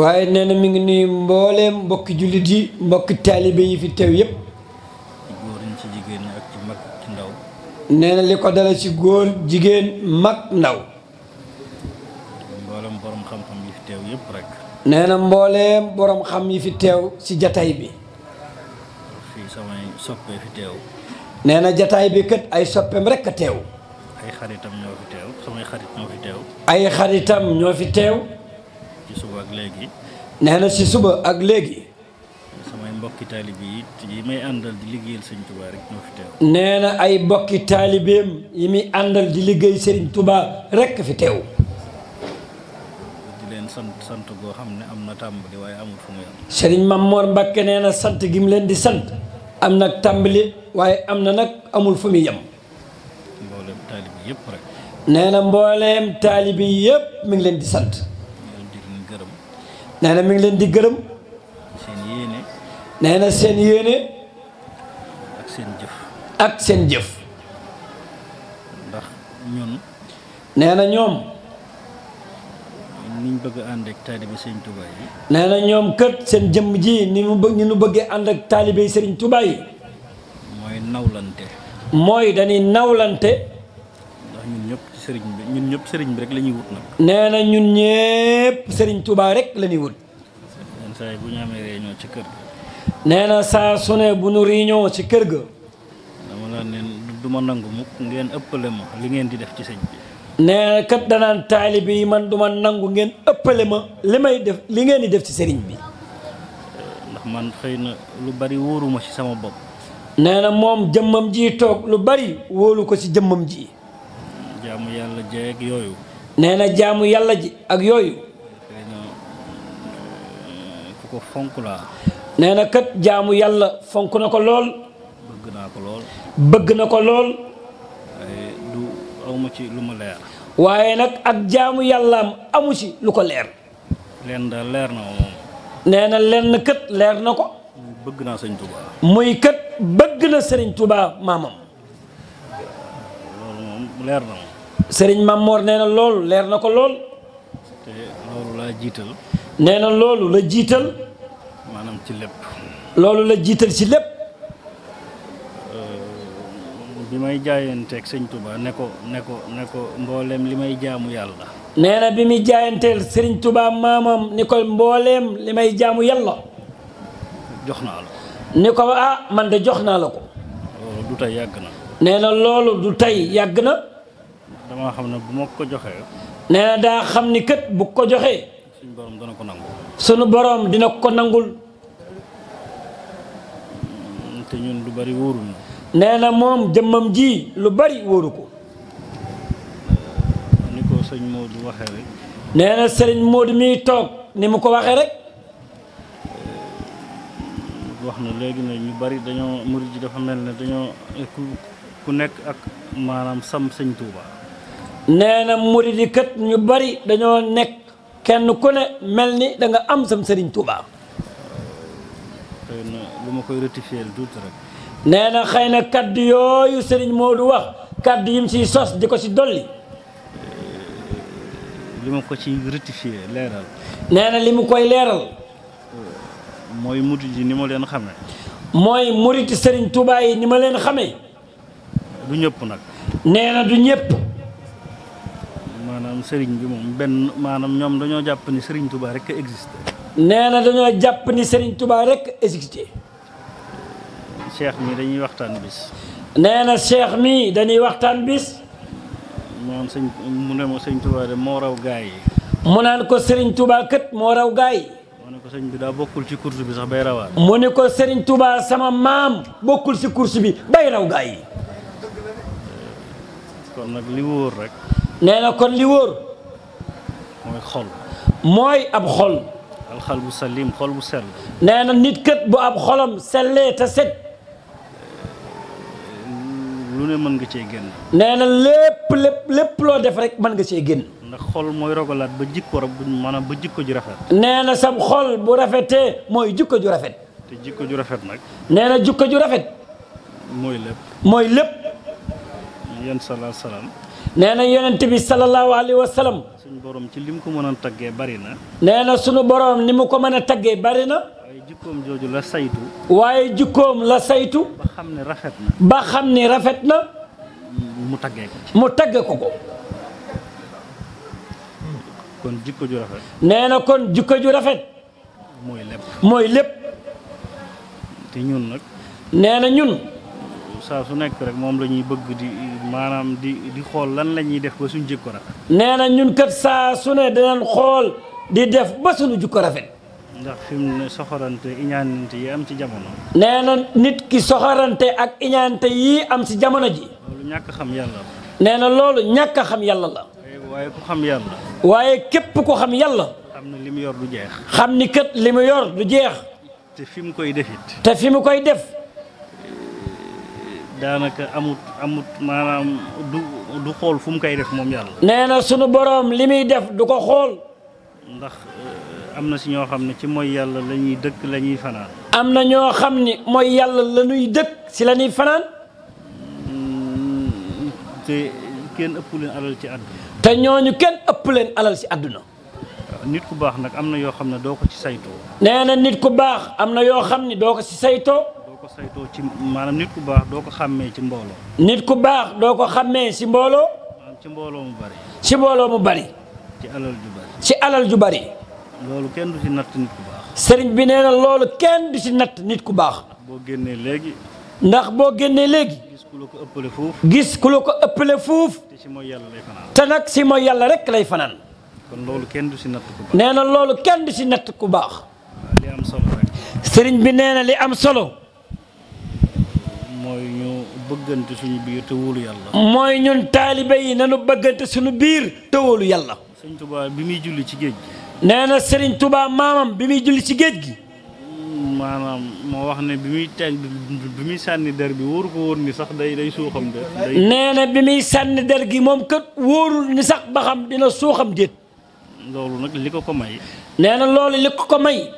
waaye nee na mi ngi nuyu mbooleem mbokki jullit yi mbokki taalibe yi fi teew yépp ci góor ñi ci jigéen ñi ak ci mag ci ndaw. nee na li ko dala ci góor jigéen mag ndaw. mboolem borom xam-xam yi fi teew yépp rek. nee na mbooleem borom xam yi fi teew ci jataay bi. fii samay soppee fi teew. nee na jataay bi kat ay soppeem rek a teew. ay xaritam ñoo fi teew samay xarit ñoo fi teew. ay xaritam ñoo fi teew. ci suba ak léegi. nee na ci suba ak léegi. samay mbokki taalibe yi may àndal di liggéeyal sëñ Touba rek ñoo fi teew. nee na ay mbokki taalibeem yi muy àndal di liggéey Serigne Touba rek fi teew. di leen sant goo xam ne am na tàmbali waaye amul fu mu yem. Serigne Mamor Mbacke nee na sant gi mu leen di sant am na tàmbali waaye am na nag amul fu mu yem. mboolem taalibe yëpp rek. nee na mbooleem taalibe yëpp mi ngi leen di sant. nee na mi ngi leen di gërëm. seen yéene. nee na seen yéene. ak seen jëf. ak seen jëf. ndax ñun. nee na ñoom. niñ bëgg a ànd ak taalibe sëñ Touba yi. nee na ñoom kët seen jëmm ji ni ñu bëggee ànd ak taalibe Serigne Touba yi. mooy nawlante. mooy dañuy nawlante. ndax ñun ñëpp ci sëriñ bi rek la ñuy wut nag. nee na ñun ñëpp Serigne Touba rek la ñuy wut. yenn saa yi bu ñu amee réunion ci kër ga. nee na saa su ne bu ñu réunion ci kër ga. dama la ne du ma nangu mukk ngeen ëppale ma li ngeen di def ci sëñ bi. nee na kat danaan taalibe yi man duma nangu ngeen ëppale ma li ngeen di def ci sëriñ bi. ndax man xëy na lu bari wóoruma ci sama bopp. nee na moom jëmmam ji toog lu bari wóolu ko ci jëmmam ji. jaamu yàlla jeeg yooyu. nee na jaamu yàlla ji ak yooyu. xëy na ku ko fonk laa. nee na kat jaamu yàlla fonk na ko lool. bëgg naa ko lool. bëgg na ko lool. waaye du awma ci lu ma leer. waaye nag ak jaamu yàllaam amu ci lu ko leer. leen daal leer na ma moom. nee na lenn kët leer na ko. bëgg naa sëñ Touba. muy kët bëgg na Serigne Touba maamam. loolu moom leer na ma. Serigne Mamor nee na loolu leer na ko lool. te loolu laa jiital. nee na loolu la jiital. maanaam ci lépp. loolu la jiital ci lépp. bi may jaayanteeg sëñ Touba ne ko mbooleem li may jaamu yàlla. nee na bi muy jaayanteel Serigne Touba maamam ni ko mbooleem li may jaamu yàlla. jox naa la. ni ko man de jox naa la ko. loolu du tey yàgg na. nee na loolu du tey yàgg na. damaa xam ne bu ma ko joxee. nee na daa xam ni kët bu ko joxee. suñu borom dana ko nangu. sunu borom dina ko nangul. te ñun lu bari wóoruñu. nee na moom jëmmam ji lu bari wóoru ko. ni ko sëñ Modou waxee rek. nee na Serigne Modou miy toog ni mu ko waxee rek. wax na léegi ne ñu bari dañoo murid ji dafa mel ne dañoo ku nekk ak maanaam sam sëñ Touba. nee na murid yi kat ñu bari dañoo nekk kenn ku ne mel ni da nga am sam Serigne Touba. xëy na lu ma koy rectifier tuuti rek. nee na xëy na kaddu yooyu Serigne Modou wax kaddu yim siy sos di ko si dolli. li ma ko ci rectifier leeral. nee na li mu koy leeral. mooy murid yi ni ma leen xamee. mooy murid Serigne Touba yi ni ma leen xamee. du ñëpp nag. nee na du ñëpp. maanaam Serigne bi moom benn maanaam ñoom dañoo jàpp ni Serigne Touba rek a existé. nee na dañoo jàpp ni Serigne Touba rek existé. Cheikh mi dañuy waxtaan bis. nee na Cheikh mi dañuy waxtaan bis. moom mu ne ma sëñ Touba de moo raw gaay yi. mu naan ko Serigne Touba kët moo raw gaay yi. mu ne ko sëñ bi daa bokkul ci course bi sax bay rawaat. mu ne ko Serigne Touba sama maam bokkul ci course bi bay raw gaay yi. kon nag li wóor rek. nee na kon li wóor. mooy xol. mooy ab xol. alxal bu salim xol bu sell. nee na nit kët bu ab xolam sellee te set. lu ne mën nga cee génn. nee na lépp loo def rek mën nga cee génn. ndax xol mooy rogalaat ba jikko maanaam ba jikko ju rafet. nee na sam xol bu rafetee mooy jikko ju rafet. te jikko ju rafet nag. nee na jikko ju rafet. mooy lépp. mooy lépp. yéen sallallahu salaam. nee na yonent bi sallallahu alayhi wa sallam. suñ suñu borom ci lim ko mën a taggee bari na. nee na sunu borom ni mu ko mën a taggee bari na. waaye jikkoom jooju la saytu. waaye jikkoom la saytu. ba xam ne rafet na. ba xam ni rafet na. mu taggee ko ci. mu tagge ko ko. kon jikko ju rafet. nee na kon jikko ju rafet. mooy lépp. mooy lépp. te ñun nag. nee na ñun. saa su nekk rek moom la ñuy bëgg di maanaam di xool lan la ñuy def ba suñu jikko rafet. nee na ñun kat saa su ne dinañ xool di def ba suñu jikko rafet. ndax fi mu ne soxorante iñaanante yi am ci jamono. nee na nit ki soxorante ak iñaante yi am ci jamono ji. loolu ñàkk xam yàlla la. nee na loolu ñàkk a xam yàlla la. waaye ku xam yàlla. waaye képp ku xam yàlla. xam ne li mu yor du jeex. xam ni kat li mu yor du jeex. te fi mu koy def it. te fi mu koy def. daanaka amut maanaam du xool fu mu koy def moom yàlla. nee na sunu boroom li muy def du ko xool. ndax am na si ñoo xam ne ci mooy yàlla la ñuy dëkk la ñuy fanaan. am na ñoo xam ni mooy yàlla la ñuy dëkk si la ñuy fanaan. te kenn ëpp leen alal ci àdduna. te ñooñu kenn ëpp leen alal si àdduna. nit ku baax nag am na yoo xam ne doo ko ci saytoo. nee na nit ku baax am na yoo xam ni doo ko si saytoo. doo ko saytoo ci maanaam nit ku baax doo ko xàmmee ci mbooloo. nit ku baax doo ko xàmmee si mbooloo. maanaam ci mbooloo mu bari. ci mbooloo mu bari. ci alal ju bari. ci alal ju bari. loolu kenn du ci natt nit ku baax. sëriñ bi nee na loolu kenn du ci natt nit ku baax. boo génnee léegi. ndax boo génnee léegi. gis ku la ko ëppale fuuf. gis ku la ko ëppale fuuf. te ci mooy yàlla lay fanaan. te nag si mooy yàlla rek lay fanaan. kon loolu kenn du ci natt ku baax. nee na loolu kenn du ci natt ku baax. li am solo rek. sëriñ bi nee na li am solo. mooy ñu bëggante suñu biir te wóolu yàlla. mooy ñun taalibe yi nanu bëggante suñu biir te wóolu yàlla. sëñ Touba bi muy julli ci géej gi. nee na sëriñ Touba maamam bi muy julli ci géej gi. maanaam moo wax ne bi muy sànni der bi wóoru ko woon ni sax day suuxam déet. nee na bi muy sànni der gi moom kat wóorul ni sax ba xam dina suuxam déet. loolu nag li ko may. nee na loolu li ko may.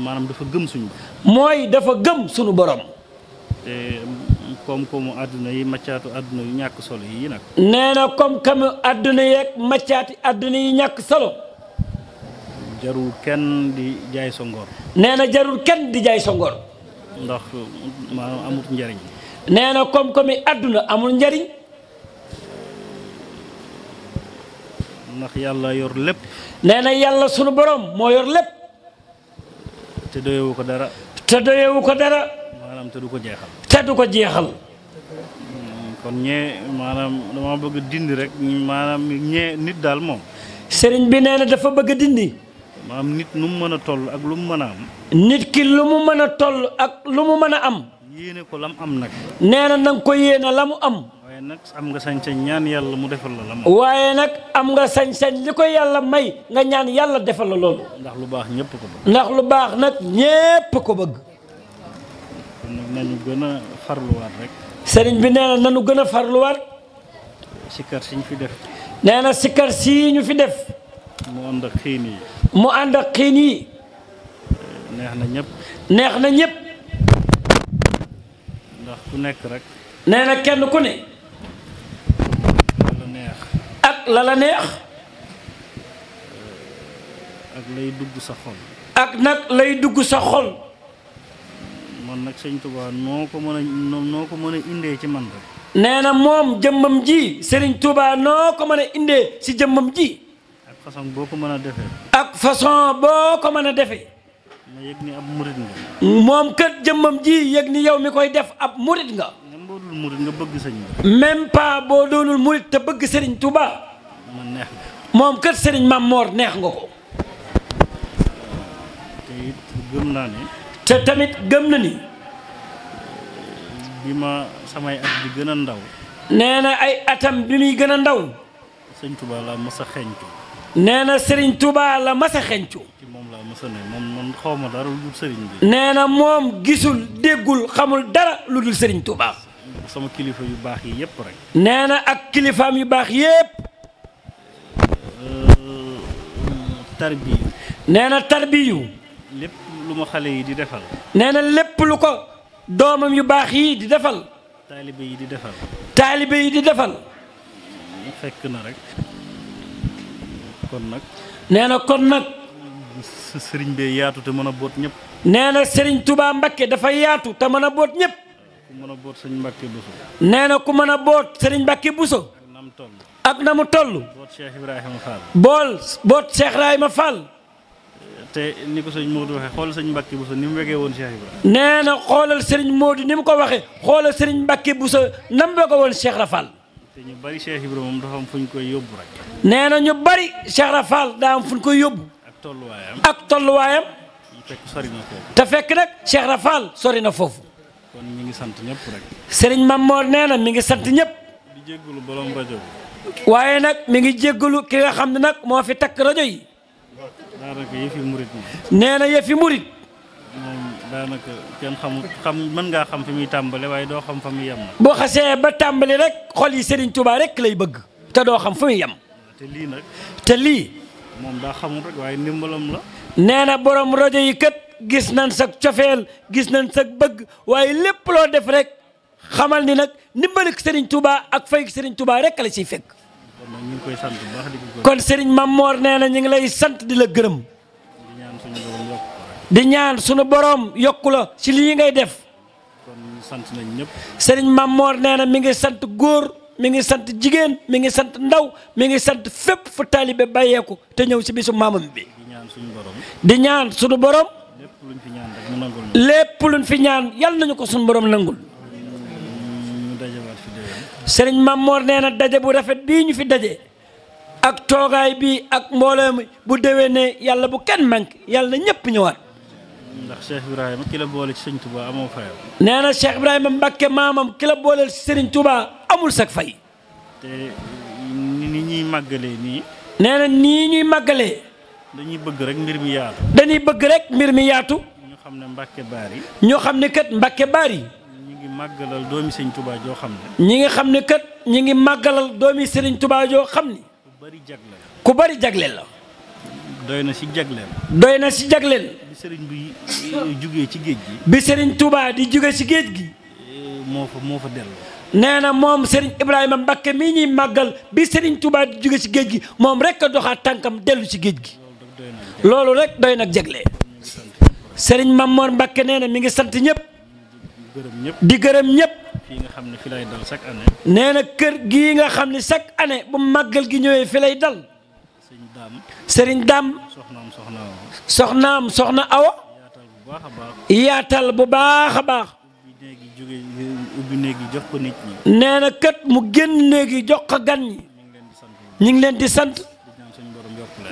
maanaam dafa gëm suñu. mooy dafa gëm suñu borom. te koom-koomu àdduna yi maccaatu àdduna yu ñàkk solo yi nag. nee na koom-koomu àdduna yeeg maccaati àdduna yi ñàkk solo. jarul kenn di jaay sa ngor. nee na jarul kenn di jaay sa ngor. ndax maanaam amut njariñ. nee na koom-koomi àdduna amul njariñ. ndax yàlla yor lépp. nee na yàlla sunu borom moo yor lépp. te doyewu ko dara. te doyewu ko dara. maanaam te du ko jeexal. te du ko jeexal. kon maanaam dama bëgg dindi rek maanaam nit daal moom. sëriñ bi nee na dafa bëgg a dindi. maanaam nit nu mu mën a toll ak lu mu mën a am. nit ki lu mu mën a toll ak lu mu mën a am. yéene ko lam am nag. nee na nanga ko yéene la mu am. waaye nag am nga sañ-sañ ñaan yàlla mu defal la lam. waaye nag am nga sañ-sañ li ko yàlla may nga ñaan yàlla defal la loolu. ndax lu baax ñëpp ko bëgg. ndax lu baax nag ñépp ko bëgg. kon nag nañu gën a farluwaat rek. sëriñ bi nee na nañu gën a farluwaat. sikkar si ñu fi def. nee na sikkar sii ñu fi def. mu ànd ak xiin yi. mu ànd ak xiin yi. neex na ñëpp. neex na ñëpp. ndax ku nekk rek. nee na kenn ku ne. la neex. ak la la neex. ak lay dugg sa xol. ak nag lay dugg sa xol. man nag sëñ Touba noo ko mën a indee ci man rek. nee na moom jëmmam ji Serigne Touba noo ko mën a indee si jëmmam ji. ak façon boo ko mën a defee. ak façon boo ko mën a defee. ma yëg ni ab murit nga. moom kat jëmmam ji yëg ni yow mi koy def ab murit nga. même boo dul murit nga bëgg sëñ bi. même pas boo doonul murit te bëgg Serigne Touba. man neex nga. moom kat Serigne Mame Mor neex nga ko. te it gëm naa ni. te tamit gëm na ni. bi ma samay at bi gën a ndaw. nee na ay atam bi muy gën a ndaw. sëñ Touba la mas a xeeñtu. nee na Serigne Touba la mas a xeeñtu. ci moom laa mas a ne man xaw ma dara lu dul sëriñ bi. nee na moom gisul déggul xamul dara lu dul Serigne Touba. sama kilifa yu baax yi yëpp rek. nee na ak kilifaam yu baax yépp. tarbiyu. nee na tarbiyu. lépp lu ma xale yi di defal. nee na lépp lu ko doomam yu baax yi di defal. taalibe yi di defal. taalibe yi di defal. fekk na rek. kon nag. nee na kon nag. sëriñ bee yaatu te mën a boot ñëpp. nee na Serigne Touba Mbakke dafa yaatu te mën a boot ñëpp. ku mën a boot sëñ Mbakke Bousso. nee na ku mën a boot Serigne Mbakke Bousso. ak na mu toll. ak na mu toll. boot Cheikh Ibrahima Fall. boot Cheikh Ibrahima Fall. te ni ko sëñ Modou waxee xool sëñ Mbakke Bousso ni mu wegee woon Cheikh Ibrahima. nee na xoolal Serigne Modou ni mu ko waxee xoolal Serigne Mbakke Bousso nam wegee woon Cheikh Ibra Fall. te ñu bari Cheikh Ibrahima moom dafa am fu ñu koy yóbbu rek. nee na ñu bari Cheikh Ibra Fall daa am fu ñu koy yóbbu. ak tolluwaayam. fekk sori na foofu. te fekk nag Cheikh Ibra Fall sori na foofu. kon ñu ngi sant ñëpp rek. Serigne Mamor nee na mi ngi sant ñëpp. di jéggalu borom rajo bi. waaye nag mi ngi jéggalu ki nga xam ne nag moo fi takk rajo yi. daanaka yëfi murit moom. nee na yëfi murit. moom daanaka kenn mën ngaa xam fi muy tàmbale waaye doo xam fa muy yem. boo xasee ba tàmbali rek xol yi Serigne Touba rek lay bëgg. te doo xam fu muy yem. te lii nag. te lii. moom daa xamul rek waaye ndimbalam la. nee na borom rajo yi kat gis nañ sa cofeel gis nañ sa bëgg waaye lépp loo def rek xamal ni nag ndimbalik Serigne Touba ak fay Serigne Touba rek la ciy fekk. kon nag ñu ngi koy sant bu baax di ko. kon Serigne Mamor nee na ñu ngi lay sant di la gërëm. di ñaan suñu borom yokku la ci lii ngay def. kon sant nañ ñëpp. Serigne Mamor nee na mi ngi sant góor mi ngi sant jigéen mi ngi sant ndaw mi ngi sant fépp fu taalibe bàyyeeku te ñëw ci bisu maamam bi. di ñaan suñu borom. di ñaan suñu borom. lépp luñ fi ñaan rek mu nangul. lépp luñ fi ñaan yal nañu ko suñu borom nangul. ñu dajewaat fi déwén. Serigne Mamor nee na daje bu rafet bii ñu fi daje. ak toogaay bi ak mbooloo mi bu déwénee yàlla bu kenn manqué yàlla na ñëpp ñëwaat. ndax Cheikh Ibrahima ki la boole ci sëñ Touba amoo fayam. nee na Cheikh Ibrahima Mbakke maamam ki la booleel ci Serigne Touba amul sag fay. te ni ñuy màggalee nii. nee na nii ñuy màggalee. dañuy bëgg rek mbir mi yaatu. dañuy bëgg rek mbir mi yaatu. ñu xam ne Mbakke Bari. ñu xam ne kat Mbakke Bari. ñu ngi màggalal doomi sëñ Touba joo xam ne. ñi nga xam ne kat ñi ngi màggalal doomi Serigne Touba joo xam ni. ku bari jagleel la. doy na ci jagleel. doy na ci jagleel. bi sëriñ bi jugee ci géej gi. bi Serigne Touba di jóge ci géej gi. moo fa dellu. nee na moom Serigne Ibrahima Mbakke mii ñuy màggal bi Serigne Touba di jóge ci géej gi moom rek a doxaat tànkam dellu ci géej gi. loolu rek doy nag jagle. Serigne Mamor Mbakke nee na mi ngi sant ñëpp. di gërëm ñëpp. fii nga xam ne fi lay dal chaque année. nee na kër gii nga xam ne chaque année bu màggal gi ñëwee fi lay dal. Serigne Dame. soxnaam soxna Awa. yaatal bu baax a baax. ubbi néeg yi jox ko nit ñi. nee na kat mu génn néeg yi jox ko gan ñi. ñu ngi leen di sant.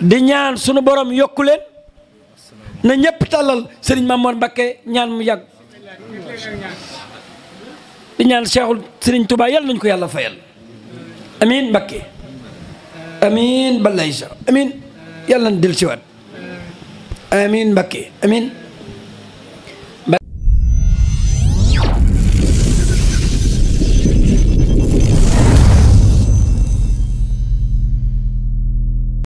di ñaan sunu borom yokku leen. na ñëpp tàllal Serigne Mamor Mbakke ñaan mu yàgg. di ñaan Cheikhul Serigne Touba yàlla nañu ko yàlla fayal. amiin Mbakke. amiin Balaye Sa amiin yàlla na del ci waat amiin Mbakke amiin.